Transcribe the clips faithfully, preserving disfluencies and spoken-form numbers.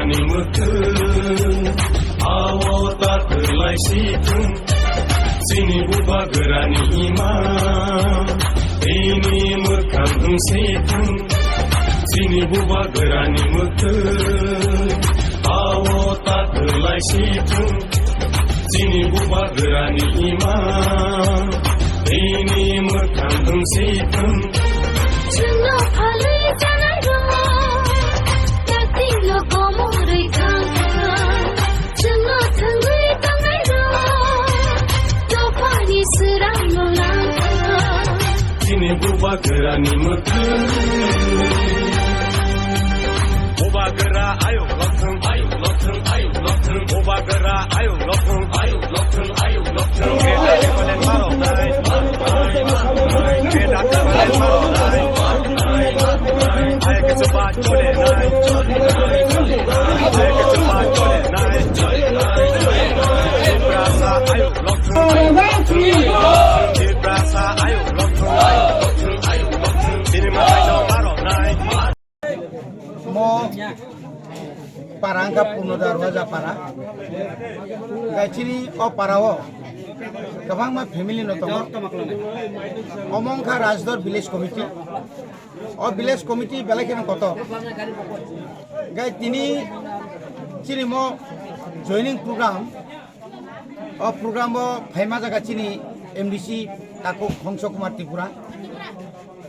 Ni mwkhwng, awo ta kwlai si thung. Chini bubagrani ima, bini mwkhang wng si thung. Chini bubagrani mwkhwng, awo ta kwlai si thung. Chini bubagrani ima, bini mwkhang wng si thung. Chwngno phalwi chanai rok, yaktingno komorwi thang thang. Chwngno thwngwi tangnai rok, dophani swrangno lang thang. Chini bubagrani mwkhwng. Bubagra ayuk lokthwng, ayuk lokthwng, ayuk lokthwng. Bubagra ayuk lokthwng, ayuk lokthwng, ayuk lokthwng. Greater Tipraland maroknai. Greater Tipraland maroknai. Ayuk kechuba cholenai. Ayuk kechuba cholenai. Tiprasa ayuk lokthwng. Tiprasa ayuk lokthwng. Chini mwtai no maroknai. Mo para wngkha Purno Darwaja para. Gai chini o para o kwbangma family no tongo. Omo wngkha Rajdor Village Committee. O Village Committee belai kheno kotor. Gai tini chini mo joining program. O program o phaima jaga chini M D C Takhuk Hongso Kumar Tripura,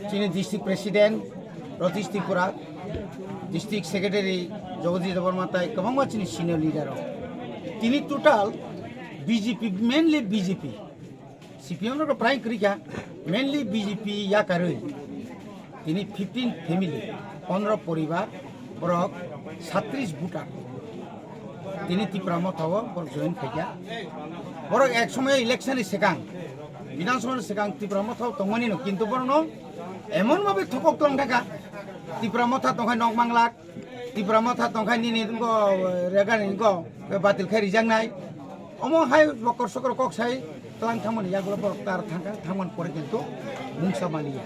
chini district president Ratish Tripura, district secretary Jagadish Debbarma tai kwbangma chini senior leader rok. Tini total B J P, mainly B J P, C P M rok prai kwrwi kha, mainly B J P yakarwi. Tini fifteen family, pondro poribar, borok satris voter. Tini Tipra Motha o borok join khaikha. Borok ek somoy election ni swkang, Bidhan Sabha ni swkang Tipra Motha o tongmani no, kintu borok no emon bhabe thokok tong thaka. Tipra Motha tongkhai nok manglak, Tipra Motha tongkhai nini go rega ni go batil khai rijaknai. Omo hai bokor sokor kok sai tlang thangmani yagulo borok tar thangkha, thangman pore kintu mungsa maliya.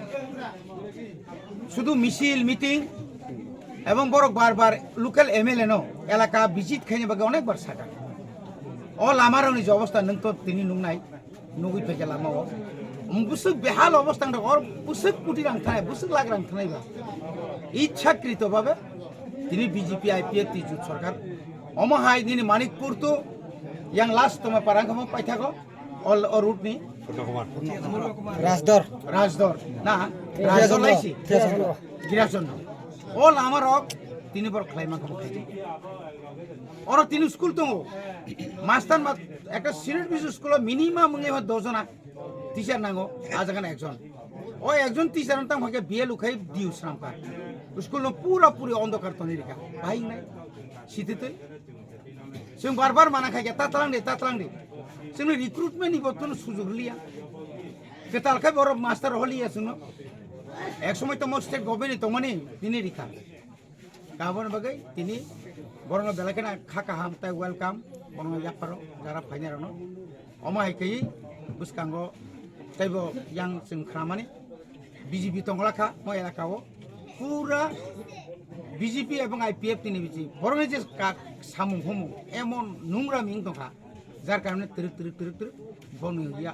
Sudu misil, meeting, ebong borok bar bar local M L A no elaka visit khaina bagwi onek bar saka. O lama rokni je obostha nwng to tini nungnai, nugwi phaikha lama o. Bwswk behal obostha wngkha, or bwswk koti rang thanai, bwswk lakh rang thanai ba. Ichhakrito bhabe tini B J P I P F T jut sarkar. Omo hai nini Manikpur to yang last toma para wngkha mo paithago. Ol, o route ni? Rajdor. Rajdor. Na, Rajdor Rajdor. Laisi. Rajdor. Girasondro. O lama rok tini borok khlaima khamu khaidi. Oro tini school tongo. Master ma, ekta senior B C school o minimum wngwi ho dos jona teacher nango, a jaga na ekjon. O ekjon teacher tang phake B L ukhai diu sramkha. School no pura puri ondokar toni rikha. Bahai nai. Sititwi. Chwng bar bar mana khai khe, "Ta tlang de, ta tlang de." Chwngni recruitment ni bo tono sujug liya. Kwtal khai borok master holiya chwngno. Ek somoi tomo state government ni tongmani tini rikha. Aboni bagwi tini borokno belai kheno kha kaham tei welcome. Borokno yapharo jara phainai rokno. Omo hai khe bwskango teibo yang chwng khnamani. B J P tongla kha mo elaka o, pura B J P ebong I P F T ni bisi borokni je ka-, samung humung emon nungra ming tongkha, jar karone twrwk twrwk twrwk twrwk bongni ya,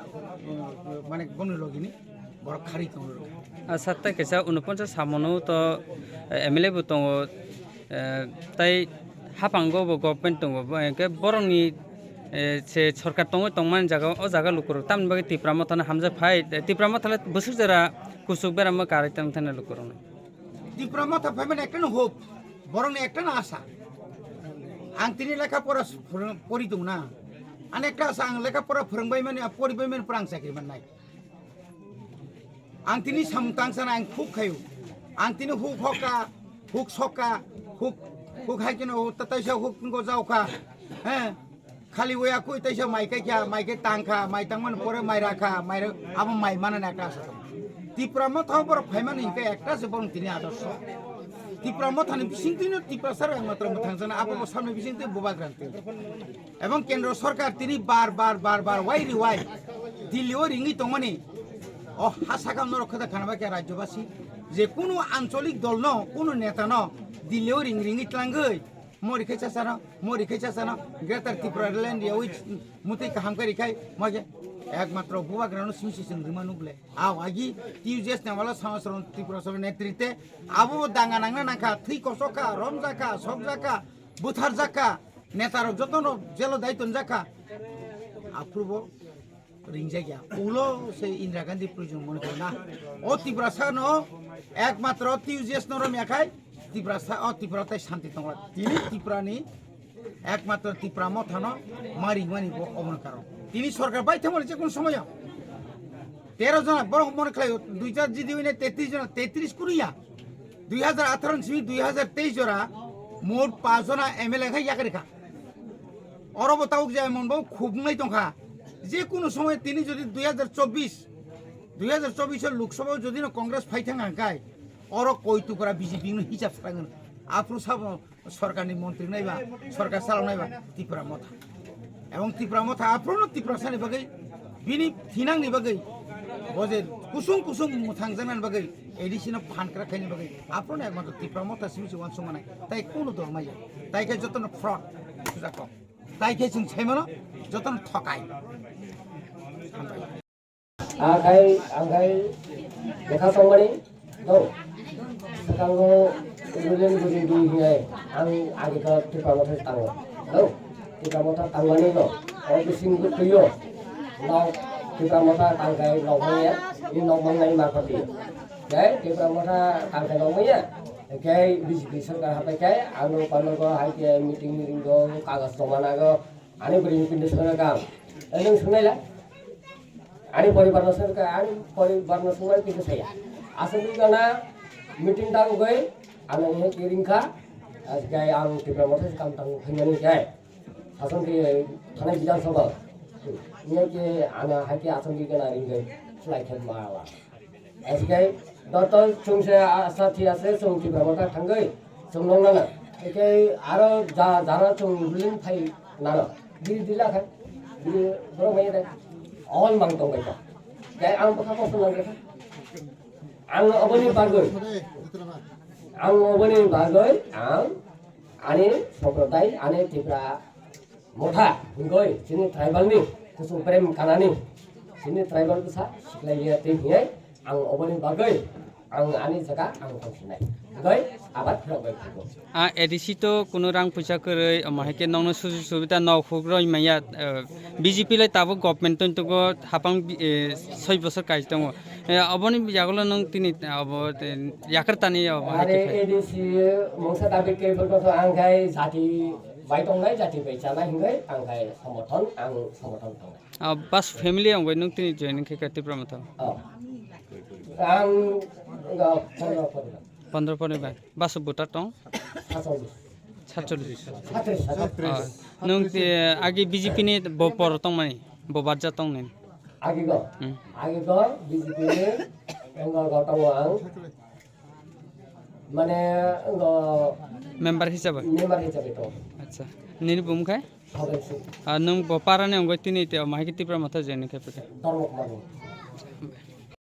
mane bongni logini borok khari tonglo. Ah, sir, tei kaisa unoponchas samono to, eh, M L A bo tongo, eh, tei haphango bo government tongo, bo hwnkhe borokni, eh, se sorkar tongwi tongmani jaga o jaga lukurok tamni bagwi Tipra Mothano hamjak phai, eh, Tipra Motha le bwswk jora kuchuk beramo karwi tong thani lukurokno. Tipra Motha phaimani ekta no hope, borokni ekta no asa. Ang tini lekha pora phwrwng-, pori tong na. Ani ekta asa ang lekha pora phwrwngbai mani, poribai mani pura ang chakri mannai. Ang tini samung tang sana ang khuk khayo. Ang tini huk hoka, huk soka, huk, huk hai keno taisa huk ngo jaoka. He. Khali waya kui taisa mai kai kya, mai kai tang kha, mai tang man pore mai ra kha, mai ra, abo mai mana na ka sa. Tipra Motha borok phaimani hingke ekta se borok tini adarso. Tipra Mothani bisingtwi no Tiprasa rok ang matra thang sana, abo bo samni bisingtwi bubagrang twi. Ebong kendro sorkar tini bar bar bar bar wai ri wai Delhi o ringwi tongmani. O ha sakha norok khada khana ba khe rajyobasi je kunu ancholik dol no, kunu neta no Delhi o ring ringwi tlangwi Mori khai chasano, mori khai chasano, Greater Tripura Land yawi muti kaham kari khai, moje ekmatro bubagrano simi sising rima nuble. Aw agi T U J S ne wala sama soron Tripura soron netrite, abo danga nangna nangkha, thwi kosokha, romjakha, sokjakha, butharjakha, netarok jotono jelo dai tonjakha. Aprubo ringjak ya. Ulo se Indira Gandhi prison mone kore na. O Tiprasa no ekmatro T U J S no rom yakhai Tiprasa, o Tipra tai shanti tongla. Tini Tipra ni ekmatro Tipra motha no mari mani bo obon karo. Tini sorkar bai thangmani je kono somoyo. Tero jona borok mone khlai dui jar jidi wine tetris jona, tetris kuriya. Dui hajar atharo ni simi dui hajar teis jora mot pas jona M L A khai yakarikha. Oro bo tabuk je emon bo khubungnai tongkha. Je kunu somoy tini jodi dui hajar chobbish, dui hajar chobbish o Lok Sabha o jodi no Congress phai thang hangkai, oro koi tupra B J P no hisab srango. Aphuru sabo sorkar ni montri nai ba, sorkar salok nai ba, Tipra motha. Ebong Tipra motha aphuru no Tipra sani bagwi, bini thinang ni bagwi, bo je kusung kusung mwthang janani bagwi, A D C no phan kra khaini bagwi, aphuru no ekmatro Tipra motha simi se wansuk manai. Tai kunu dol maya. Tai khe joto no fraud. Sujak kok. Tai khe chwng sai mano jotono thokai. Hambai. Akhai, akhai, lekha tongmani, do. Sekango, Rulen Guri di hingai, ang agi ka Tipra Motha tango. Do, Tipra Motha tangmani no, o bising gu tuyo. No, Tipra Motha tangkai, no mangya, ni no mangnai ma pati. Jai, Tipra Motha tangkai no mangya. Khe B J P sorkar hapai khe ano pano go hai khe meeting meeting go kagoz joma nago ani bwrwi ni pinde sona kam. Nung sunai la ani poribar no sona ka ani poribar no sunai pinde saya. Aswk ni gana meeting ta goi ano he kiring kha. Asgai ang Tipra Motha kam tang khaimani khe. Sason khe thanai Bidhan Sabha. Nge khe ana hai khe aswk ni gana ring gai slai khe ma la. Asgai doto chwng se asa thi ase chwng Tipra Motha thangwi chwng nong nana. Ekai aro ja jara chwng ruling phai nana. Biri dila khan. Biri borok mai da. All mang tong bai ta. Kai ang bokha kosto nang kha. Ang oboni bagwi. Ang oboni bagwi ang ani somprodai ani Tipra Motha hingoi chini tribal ni kusung prem kanani chini tribal bwsa siklai ya tei hingai ang oboni bagoi ang ani jaga ang tongsinai hingoi abat rok bai phugo. A A D C to kuno rang puisa kwrwi omo hai khe nokno sujuk subida nok huk roi maya, eh, B J P lai tabuk government tong tongo hapang bi-, eh, soi bosor kai tongo. Eh, oboni yagulo nung tini abo, eh, yakar tani abo hai khe Are phai. A D C mungsa dabi khe bwkha ang khai jati bai tongnai jati bai chanai hingai ang khai somorthon ang somorthon tongnai. Ah, bas family ang bai nung tini joining khe kati prama tho. Oh. Ang ga pondro pondro. Pondro pondro bai. Bas buta tong? Satcholish. Satcholish. Satris, satris. Ah, nung ti agi B J P ni bo por tong mani, bo barja tong nen. Agi go. Hmm. Agi go B J P ni engo go tongo ang. Mane, ngo member hisabe? Member hisabe to. Acha. Nini bumung khai? Bhabesh Singh. Ah, nung bo para ni ongoi tini te, mahai ke Tipra Motha join khai pake. Dharma Kumar ni.